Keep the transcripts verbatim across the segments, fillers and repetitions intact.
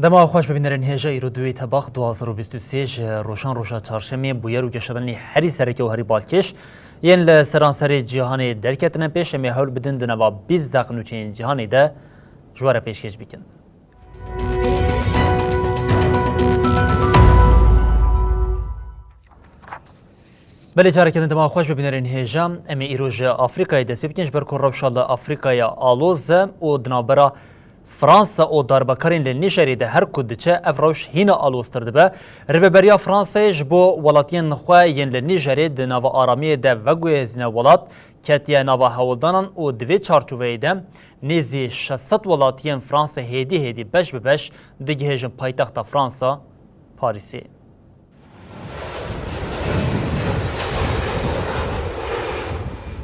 Dema xweş bibînerên hêja îro duwê tebax du hazar û bîst û sê ji roşan roja çarşemê bûyer û geşedanî herî sereke û herî balkêş yên li seranserê cîhanê derketine pêş. Em ê hewl bidin di nava bîst deq nûçeyên cîhanê de ji we re pêşkêş bikin. Belê, careke din dema xweş bibînerên hêja. Em ê îro ji Afrîkayê dest pê bikin, ji ber ku rewşa li Afrîkaya aloz e û di navbera Fransa û darbekarên li Nîjerê de her ku diçe, ev rewş hîna aloztir dibe. Rêveberiya Fransayê ji bo welatiyên xwe yên li Nîjerê di nava aramiyê de veguhezîne welat, ketiye nava hewldanan û di vê çarçoveyê de nêzî şeş sed welatiyên Fransa hêdî hêdî beş bi beş digihêjin paytexta Fransa, Parîsê.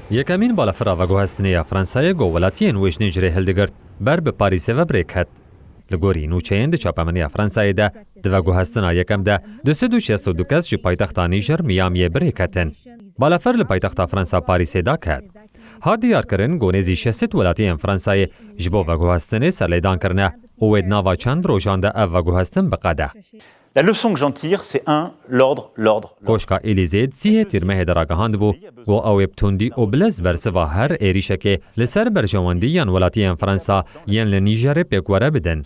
Yekemîn balafira veguhestinê ya Fransayê ku welatiyên wê ji Nîjerê hildigirt, ber bi Parîsê ve bi rê ket. Li gorî nûçeyên di çapemeniya Fransayê de, di veguhestina yekem de du sed û şêst û du kes ji paytexta Nîjer Miyamiyê bi rê ketin. Balafir li paytexta Fransa Parîsê daket. Hat diyarkirin ku nêzî şeş sed welatiyên Fransayê ji bo veguhestinê serlêdan kirine û wê di nava çend rojan de ev veguhestin biqede. La leçon que j'en tire, c'est un, l'ordre, l'ordre, l'ordre. Koşka Elîzê di sîhê Tîrmehê de ragihandibû ku ew ê bi tundî û bi lez bersiva her êrîşekê li ser berjewendiyan welatiyên Fransa yên li Nîjerê pêk were bidin.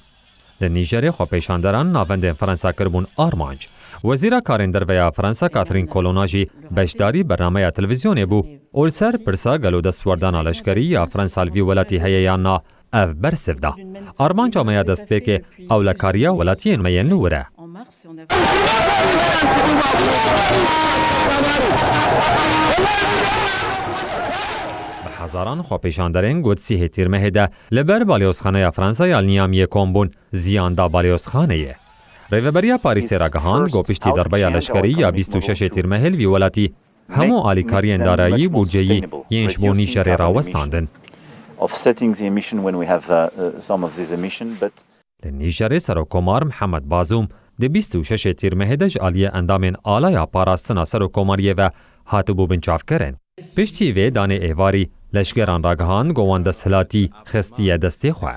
Li Nîjerê xwepêşanderan navendên Fransa kiribûn armanc. Wezîra Karên Derve ya Fransa Catherine Colonna jî beşdarî bernameya televîzyonê bû û li ser pirsa gelo destwerdana leşkerî ya Fransa li vî welatî heye yan na, ev bersiv da. Armanca me ya destpêkê ewlekariya welatiyên me yên li wir e. Bi hezaran xwepêşanderên ku di sîhê Tîrmehê de li ber balyozxaneya Fransa ya Niyamiyê kom bûn, ziyan da balyozxaneyê. Rêveberiya Parîsê ragihand ku piştî darbeya leşkerî ya bîst û şeşê Tîrmehê li vî welatî, hemû alîkariyên darayî, bûceyî yên ji bo Nîjerê rawestandin. Of setting the emission when we have, uh, uh, some of these emission, but Li Nîjerê Serokkomar Mihemed Bazûm di bîst û şeşê Tîrmehê de ji aliyê endamên Alaya Parastina Serokkomariyê ve hatibû binçavkirin. Piştî vê danê êvarî, leşkeran ragihand ku wan desthilatî xistiye destê xwe.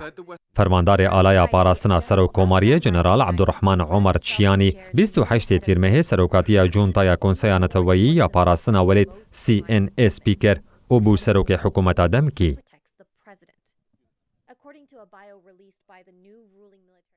Fermandarê Alaya Parastina Serokkomariyê General Abdurrahman Omar Çiyanî bîst û heştê Tîrmehê serokatiya Cuntaya Konseya Neteweyî ya Parastina Welêt, C N A, spî kir û bû serokê hikûmeta demkî. According to a bio released by the new ruling military.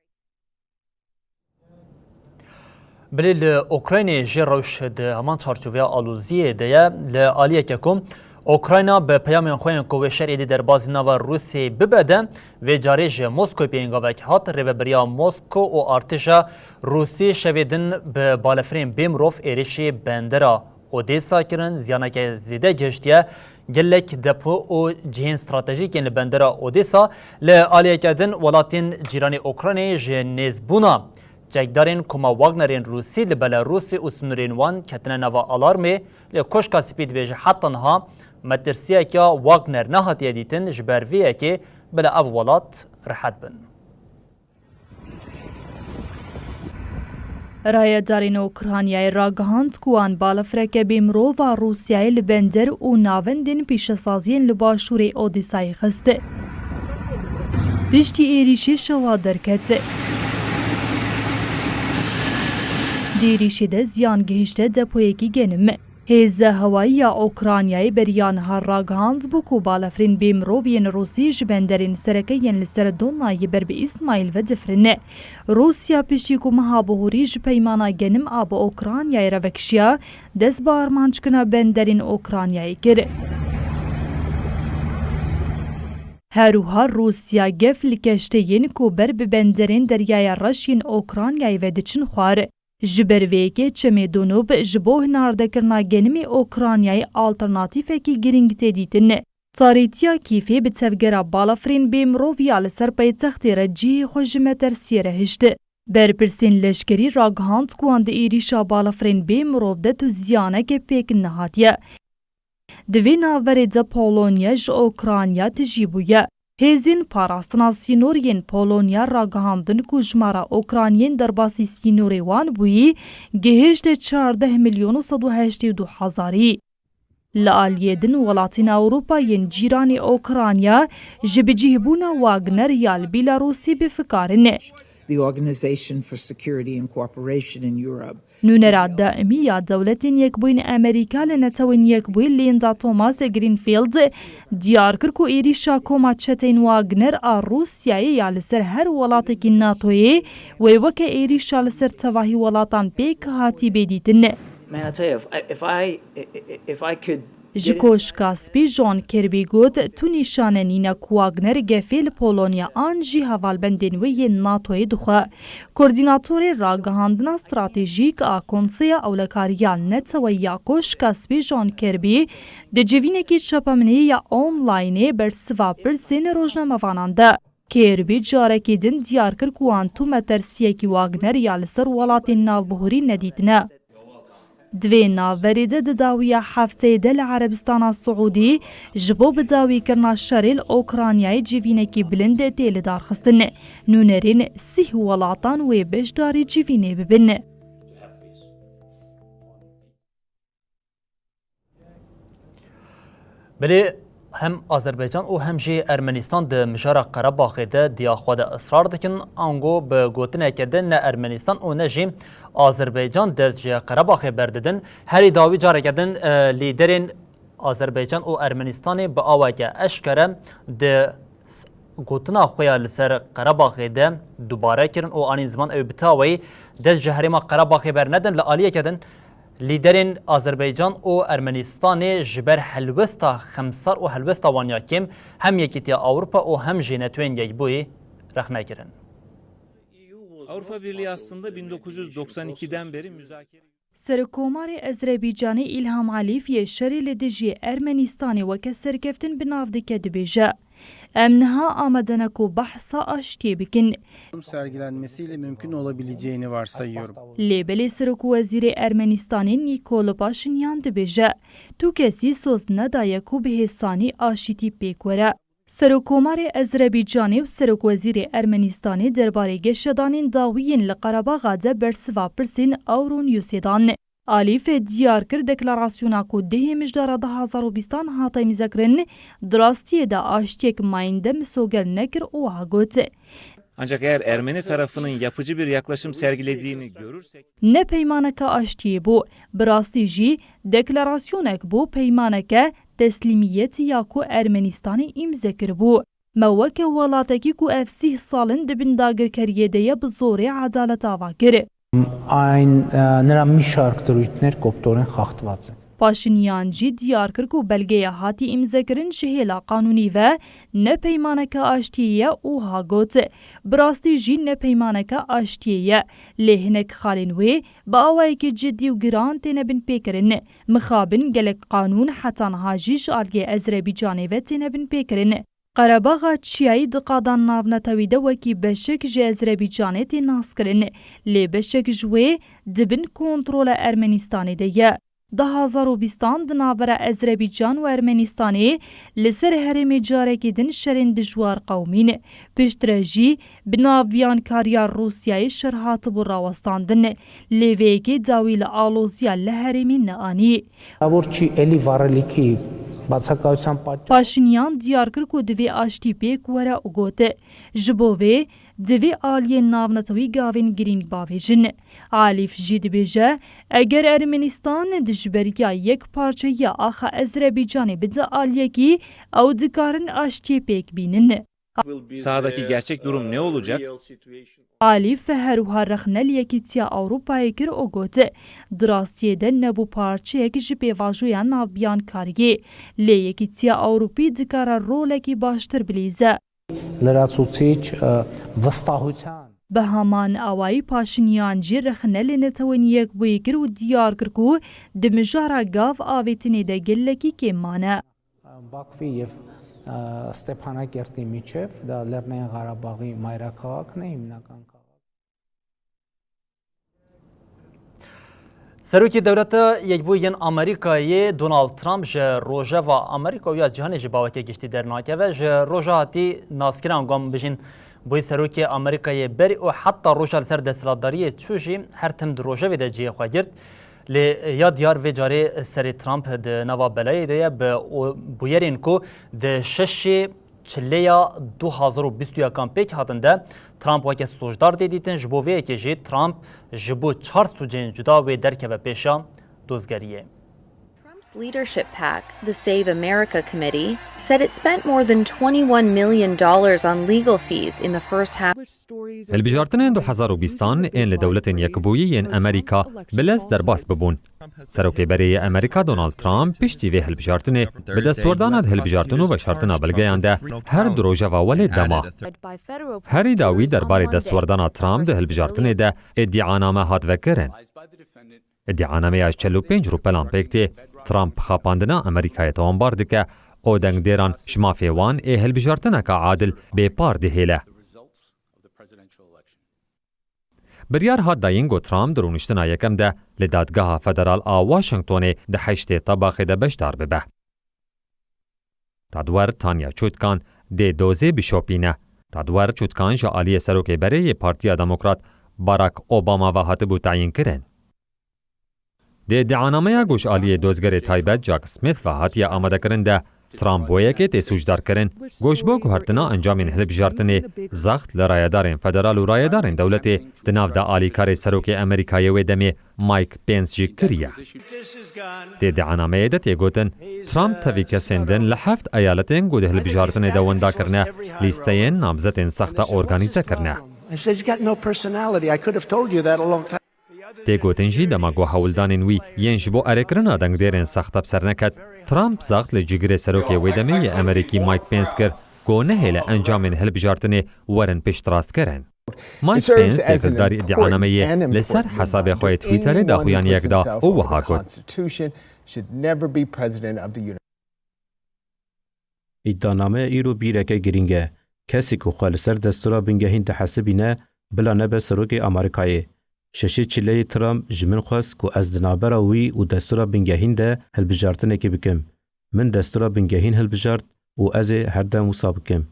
Belê, li Ukraynê jî rewş di heman çarçoveya aloziyê de ye. Li aliyeke ku Ukrayna bi peyamên xwe yên ku wê şer êdî derbazî nava Rûsiyê bibe de, vê carê ji Moskowê pêngavek hat. Rêveberiya Moskow û artêşa Rûsî şevê din bi balefirên bê mirov êrişî bendera Odesa kirin, ziyaneke zêde gihiştiye gelek depo û cihên stratejîk yên li bendera Odesa. Li aliyeke din, welatên cîranê Ukraynayê ji nêzbûna çekdarên koma Wagnerên Rûsî li Belarusê û sinûrên wan ketine nava alarmê. Lê Koşka Spî dibêje, heta niha metirsiyeke Wagner nehatiye dîtin, ji ber vê yekê bila ev welat rihet bin. Rayedarên Ukraynayê ragihand ku wan balafireke bê mirov a Rûsyayê li bender û navendên pîşesaziyên li başûrê Odîsayê xist. Piştî êrîşê şewa derket. Di êrîşê de ziyan gihişte depoyekî genim. Hêza hewayî ya Ukraynayê beriya niha ragihandibû ku balafirên bê mirov yên Rûsî ji benderên sereke yên li ser Donayê ber bi Îsmaîl ve difirin. Rûsya piştî ku meha bihûrî ji peymana genim a bi Ukraynayê re vekişiya, dest bi armanckirina benderên Ukraynayê kir. Her wiha Rûsya gef li keşteyên ku ber bi benderên Deryaya Reş yên Ukraynayê ve diçin xwar. Ji ber vê yekê çemê Donûb ji bo hinardekirina genimê Ûkranyayê alternatîfekî girîng tê dîtin. Tarîtiya Kîfê bi tevgera balafirên bê mirov ya li ser paytextê re cihê xwe ji metirsiyê re hişt. Berpirsên leşkerî ragihand ku wan di êrîşa balafirên bê mirov de tu ziyaneke pêk nehatiye. Di vê navberê de Polonya ji Ukrayna tijî bûye. Hêzên parastina sînoriyên Polonya ragihandin ku jimara Ukrayniyên derbasî sînorê wan bûyî gihişte çardeh milyon û sed û heştê û du hezarî. Li aliyê din, welatên Ewropa yên cîranê Ukrayna ji bicihbûna Wagner ya li Belarusê bi fikar in. The Organization for Security and Cooperation in Europe. Nûnera daimî ya Dewletên Yekbûyîn Amerîka li Netewên Yekbûyî Linda Thomas Greenfield diyar kir ku êrîşa koma çeteyên Wagner a Rûsyayê ya li ser her welatekî NATOyê wê weke êrîşa li ser tevahî welatan pêk hatî bê dîtin. Man, I tell you, if I, if I, if I could Ji Koşka Spî John Kirby got, tu nîşane nîne ku Wagner gefê li Polonya an jî hevalbendên wê yên NATOyê dixwe. Koordînatorê ragihandina stratejîk a Konseya Ewlekariya Neteweyî ya Koşka Spî John Kirby di civînekî çapemeniyê ya onlaynê bersiva pirsên rojnamevanan de. Kirby carekî din diyar kir ku wan tu metirsiyekî Wagner ya li ser welatên navbihurî nedîtine. Di vê navberê de di dawiya hefteyê de li Erebistana Siûdî ji bo bidawîkirina şerê li Ukraynayê civînekî bilind tê lidarxistin. Nûnerên sîh welatan wê beşdarî civînê bibin. Belê hem Azerbaycan û hem jî Ermenistan di mijara Qerebaxê de diya xwe de israr dikin, ango bi gotineke din ne Ermenistan û ne jî Azerbaycan dest ji Qerebaxê berdidin. Herî dawî careke din, e, lîderên Azerbaycan û Ermenistanê bi aweke eşkere di s-, gotina xwe ya li ser Qerebaxê de dubare kirin û anîn ziman ew bi taweyî dest ji herêma Qerebaxê bernedin. Li aliyeke din, lîderên Azerbaycan û Ermenistanê ji ber helwesta xemsar û helwesta wan ya kêm hem Yekîtiya Ewropa û hem jî Netewên Yekbûyî rexne kirin. Avrupa Birliği aslında bin dokuz yüz doksan ikiden beri müzakere Serokkomarê Ezrebîcanê Îlham Elîf yê şerê li dijî Ermenistanê weke serkeftin bi nav dike, dibêje, Em niha amade ne ku behsa aştiyê bikin. Sergilenmesiyle mümkün olabileceğini varsayıyorum. Lê belê Serok û Wezîrê Ermenistanê Nîkol Paşinyan dibêje, tu kesî soz nedaye ku bi hêsanî aşîtî pêk were. Serokkomarê Ezrebîcanê û Serokwezîrê Ermenistanê derbarê geşedanên dawî yên li Qerebaxa de bersiva pirsên Euronewsê dan. Alîf diyar kir, deklarasyona ku dehê mijdara du hazar û bîstan hate îmzekirin, di rastiyê de aştiyek mayînde misoger nekir û wiha got, Ancak eğer Ermeni tarafının yapıcı bir yaklaşım sergilediğini görürsek, Ne peymaneke aştiyê bû, bi rastî jî deklarasyonek bû, peymaneke teslîmiyetî ya ku Ermenistanê îmze kiribû. Me weke welatekî ku ev sîh sal in di bin dagirkeriyê de ye, bi zorê edalet ava kir. Ein, e, nira mîşarktir û itner koptorin xaxtvatse. Paşinyan jî diyar kir ku belgeya hatî îmzekirin ji hêla qanûnî ve ne peymaneke aştiyê ye û ha got, bi rastî jî ne peymaneke aştiyê ye, lê hinek xalên wê bi awayekî cidî û giran têne binpêkirin. Mixabin gelek qanûn heta niha jî ji aliyê Ezrebîcanê ve têne binpêkirin. Qerebaxa Çiyayî di qadan navnetewî de wekî beşek ji Ezrebîcanê tê naskirin, lê beşek ji wê di bin kontrola Ermenistanê de ye. Du hazar û bîstan di navbera Ezrebîcan û Ermenistanê li ser herêmê carekî din şerên dijwar qewimîn. Piştre jî bi navbiyankariya Rûsyayê şer hatibû rawestandin. Lê vê yekê dawî li aloziya li herêmê neanî. Tavor çi elî varelîkî batsakawîsan paç- Paşinyan diyar kir ku divê aştî pêk were û got, Ji bo vê divê aliyên navnetewî gavên girîng bavêjin. Alîf jî dibêje, eger Ermenistan dijberiya yekparçeyiya axa Ezrebîcanê bide aliyekî, ew dikarin aştiyê pêk bînin. Sahadaki gerçek durum ne olacak? Alîf her wiha rexne li Yekîtiya Ewropayê kir û got, Di rastiyê de nebû parçeyek ji pêvajoya navbiyankariyê, lê Yekîtiya Ewropî dikare rolekî baştir bilîze. Liratsûçîç, e, vistahûçan. Bi heman awayî Paşinyan jî rexne li Netewên Yekbûyî kir û diyar kir ku di mijara gav avêtinê de gelekî kêm mane. Bakvî û, e, Stepanakert ê Mîçev, da Lerneyên Xarabaxî Mayra Kavak ne, Îmnakan Kavak. Serokê Dewleta Yekbûyî yên Amerîkayê Donald Trump ji rojeva Amerîka û ya cîhanê jî baweke giştî dernakeve. Ji roja hatî naskiran, ku em bijîn bûyî serokê Amerîkayê berî û heta roja li ser desthilatdariyê çû jî her tim di rojevê de cihê xwe girt. Lê ya diyar vê carê serê Trump di nava belayê de ye. Bi o-, bûyerên ku di şeşê Çileya du hazar û bîst û yekan pêk hatin de Trump weke sûcdar tê dîtin. Ji bo vê yekê jî Trump ji bo çar sûcên cuda wê derkeve pêşa dozgeriyê. Trump's leadership pac, the Save America Committee, said it spent more than twenty-one million dollars on legal fees in the first half. Hilbijartinên du hezar û bîstan ên li Dewletên Yekbûyî yên Amerîka bi lez derbas bibûn. Serokê berê yê Amerîka Donald Trump piştî vê hilbijartinê bi destwerdana di hilbijartin û veşartina belgeyan de her du rojeva welê dema. Herî dawî derbarê destwerdana Trump di hilbijartinê de îdianame hat vekirin. Îdianameya çel û pênc rûpelan pêk tê. Trump xapandina Amerîkayê tawanbar dike û dengdêran ji mafê wan ê hilbijartineke adil bê par dihêle. Biryar hat dayîn ku Trump di rûniştina yekem de li Dadgeha Federal a Washingtonê di heştê tebaxê de beşdar bibe. Tadwer Tanya Çutkan dê dozê bişopîne. Tadwer Çutkan ji aliyê serokê berê yê Partiya Demokrat Barack Obama ve hatibû tayînkirin. Di îdianameya ku ji aliyê dozgerê taybet Jack Smith ve hatiye amadekirin de, Trump bo yekê tê sûcdarkirin, ku ji bo guhertina encamên hilbijartinê zext li rayedarên federal û rayedarên dewletê, di nav de alîkarê serokê Amerîkayê wê demê Mike Pence jî kiriye. Di îdianameyê de tê gotin, Trump tevî kesên din li heft eyaletên ku di hilbijartinê de wenda kirine, lîsteyên namzetên sexta organîze kirine. I said, "He's got no personality. I could have told you that a long time." Tê gotin jî, dema ku hewldanên wî yên ji bo erêkirina dengdêrên sexte bi ser neket, Trump zext li cîgirê serokê wê demê yê Amerîkî Mike Pence kir ku nehêle encamên hilbijartinê werin piştrastkirin. Mike Pence têkildarî îdianameyê li ser hesabê xwe yê Twitterê daxuyaniyek da û wiha got. Îdianameya îro bîreke girîng e. Kesê ku xwe li ser destûra bingehîn dihesibîne, bila nebe serokê Amerîkayê. Şeşê çileyê Trump ji min xwest ku ez di navbera wî û destûra bingehîn de hilbijartinekê bikim. Min destûra bingehîn hilbijart û ez ê her dem wisa bikim.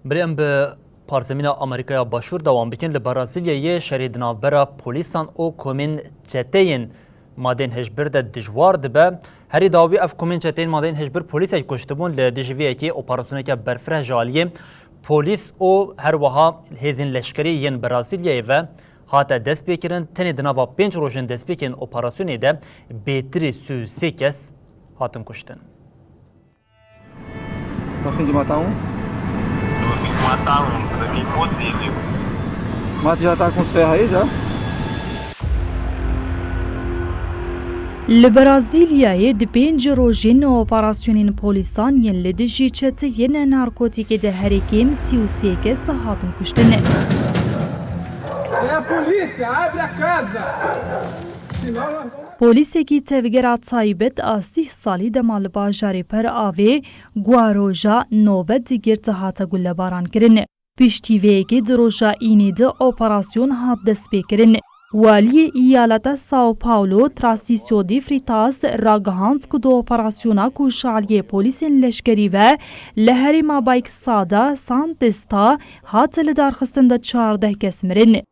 Berê em bi parzemîna Amerîkaya Başûr dewam bikin. Li Brazîlyayê şerê di navbera polîsan û komên çeteyên madeyên hişbir de dijwar dibe. Herî dawî ev komên çeteyên madeyên hişbir polîsek kuştibûn. Li dijî vê yekê operasyoneke berfireh ji aliyê polîs û her wiha hêzên leşkerî yên Brazîlyayê ve hate destpêkirin. Tenê di nava pênc rojên destpêkên operasyonê de bêtirî sî û sê kes hatin kuştin. Matan, matan, matan, matan, matan, matan, Li Brazîlyayê di pênc rojên operasyonên polîsan yên li dijî çeteyên narkotîkê de herî kêm sî û sê kes hatin kuştin. Polîsekî tevgera taybet a sîh salî dema li bajarê Peravê Guaroja nobet digirt hate gullebaran kirin. Piştî vê yekê di roja Înê de operasyon hat destpêkirin. Waliyê eyaleta São Paulo, Tarcísio de Freitas, ragihand ku di operasyona ku ji aliyê polîsên leşkerî ve li herêma Baixada Santista hate lidarxistin de çardeh kes mirin.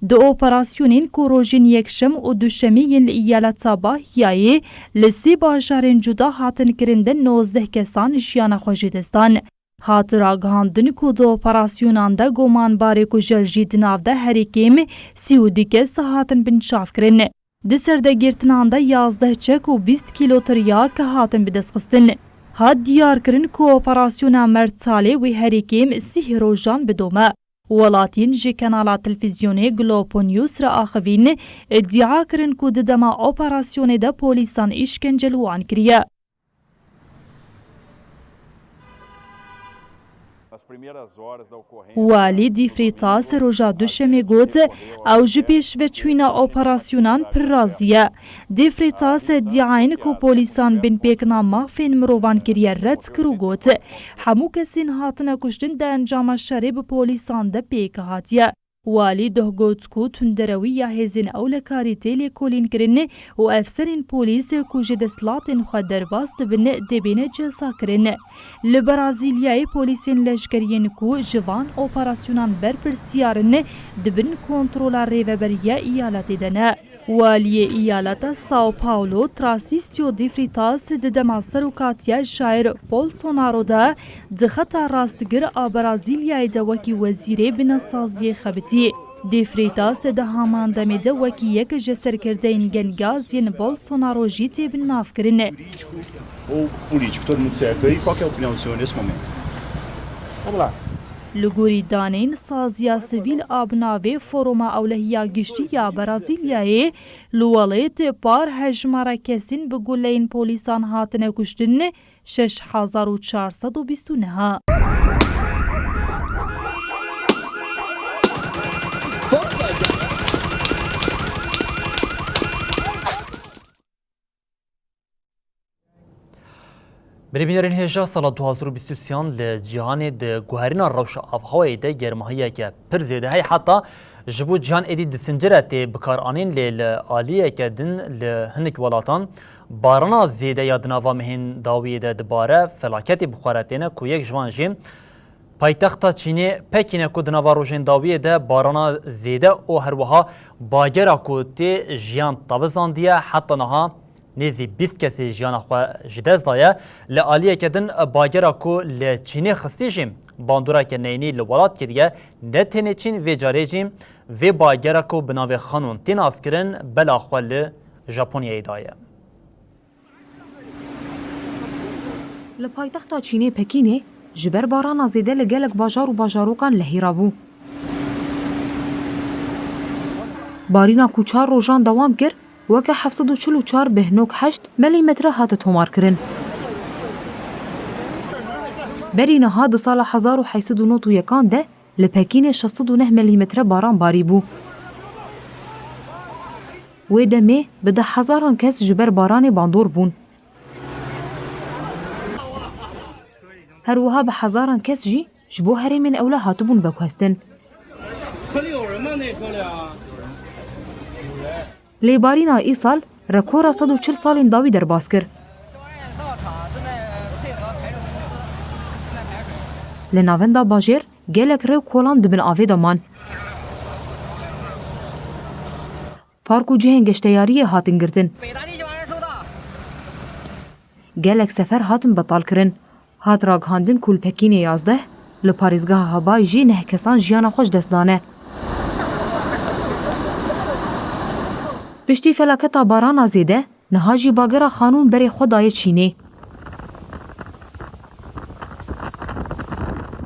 Di operasyonên ku rojên yekşem û duşemê yên li eyaleta Bahiyayê li sê bajarên cuda hatin kirin de nozdeh kesan jiyana xwe ji dest dan. Hat ragihandin ku di operasyonan de gomanbarê kujer jî di nav de herî kêm sî û du kes hatin binçavkirin. Di serdegirtinan de yazdeh çek û bîst kîlo tiryak hatin bidestxistin. Hat diyarkirin ku operasyona Mertalê wê herî kêm sîh rojan bidome. Welatiyên ji kanala televîzyonê Globo News re axivîn, îdia kirin ku di dema operasyonê de polîsan îşkence li wan kiriye. Walî Dîfrîtas roja Duşemê got, ew ji pêşveçûna operasyonan pir razî ye. Dîfrîtas îdiayên ku polîsan binpêkna mafên mirovan kiriye red kir û got, hemû kesên hatine kuştin di encama şerê bi polîsan de pêk hatiye. Walî doh got ku tunderewiya hêzên ewlekarî tê lêkolînkirin û efserên polîs ku ji desthilatên xwe derbas dibin dê bêne cezakirin. Li Brazîlyayê polîsên leşkeriyên ku ji van operasyonan berpirsiyar in, di bin kontrola rêveberiya eyaletê de ne. Waliyê eyaleta São Paulo, Tarcísio de Freitas, di dema serokatiya Jair Bolsonaro de di xeta rastgir a Brazîlyayê de wekî wezîrê binesaziyê xebitî. De Freitas di haman demê de wekî yek ji serkirdeyên gengaz yên Bolsonaro jî tê binavkirin. Ou político, todo mundo certo aí? Qual que é a opinião do senhor nesse momento? Vamos lá. Li gorî daneyên saziya sivîl a bi navê Foruma Ewlehiya Giştî ya Brazîlyayê, li welêt par hejmara kesên bi guleyên polîsan hatine kuştin şeş hezar û çar sed û bîst û neh. Berê bînerên hêja, sala du hazar û bîst û sêyan li cîhanê di guherîna rewşa avhewayê de germahiyeke pir zêde heye, heta ji bo cîhan êdî di zincire tê bikaranîn, lê li aliyeke din li hinek welatan barana zêde ya di nava mehên dawiyê de dibare, felaketê bi xwe re têne ku yek ji van jî paytexta Çînê Pekîn e ku di nava rojên dawiyê de barana zêde û her wiha bagera ku tê jiyan tavisandiye, heta niha nêzî bîst kesê jiyana xwe ji dest daye. Li aliyeke din, bagera ku li Çînê xistî jî bandoreke neyînî li welat kiriye. Ne tenê Çîn, vê carê jî vê bagera ku bi navê Xanûn tê naskirin, bela xwe li Japonyayê daye. Li paytexta Çînê Pekînê ji ber barana zêde li gelek bajar û bajarokan lehî rabû. Barîna ku çar rojan dewam kir, weke heft sed û çil û çar bih nokte heşt milîmetre hate tomarkirin. Berî niha di sala hezar û heyt sed û nod û yekan de li Pekînê şeş sed û neh milîmetre baran barîbû. Wê demê bi deh hezaran kes ji ber baranê bandor bûn. Her wiha bi hezaran kes jî ji bo herêmên ewle hatibûn veguhestin. Lê barîna îsal rekora sed û çil salên dawî derbas kir. Li navenda bajêr gelek rê û kolan di bin avê de man. Park û cihên geşteyariyê hatin girtin. Gelek sefer hatin betal kirin. Hat ragihandin ku li Pekînê yazdeh, li parêzgeha Habayê jî neh kesan jiyana xwe ji dest dane. Piştî felaketa barana zêde, niha jî bagera Xanûn berê xwe daye Çînê.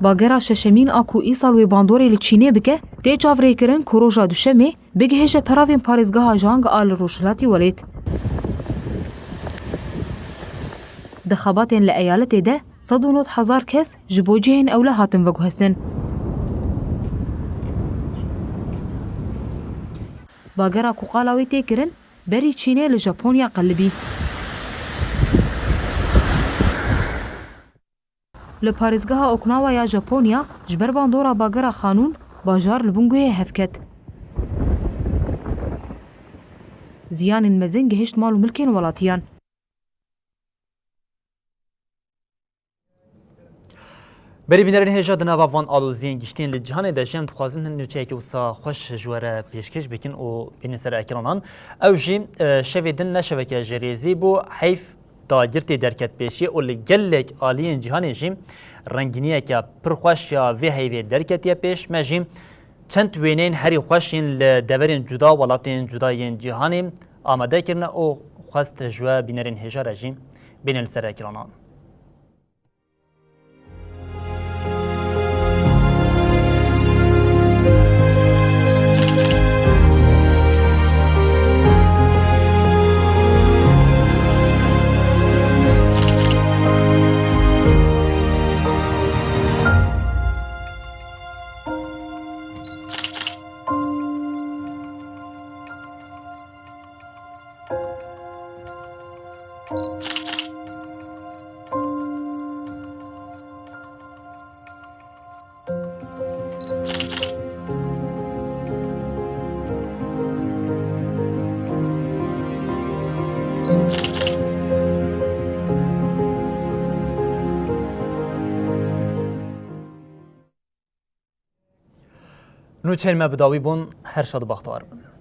Bagera şeşemîn a ku îsal wê bandorê li Çînê bike, tê çavrêkirin ku roja Duşemê bigihêje peravên parêzgeha Jang a li rojhilatî welêt. Di xebatên li eyaletê de sed û nod hezar kes ji bo cihên ewle hatin veguhestin. Bagera ku qala wê tê kirin, berî Çînê li Japonya qelibî. Li parêzgeha Okinawa ya Japonya ji ber bandora bagera Xanûn bajar li bin guhê hev ket. Ziyanên mezin gihişt mal û milkên welatiyan. Berî bînerên hêja, di nava van aloziyên giştî yên li cîhanê de jî em dixwazin hin nûçeyekî wisa xweş ji we re pêşkêş bikin û bînin ser ekranan. Ew jî, e, şevê din ne şeveke ji rêzî bû, heyf dagir tê derket pêşiyê û li gelek aliyên cîhanê jî rengîniyeke pir xweş ya vê heyvê derketiye pêş. Me jî çend wêneyên herî xweş yên li deverên cuda, welatên cuda yên cîhanê amade kirine û xwest ji we bînerên hêja re jî bînin li ser ekranan. Nûçeyên me bi dawî bûn, her şad û bextewar bin.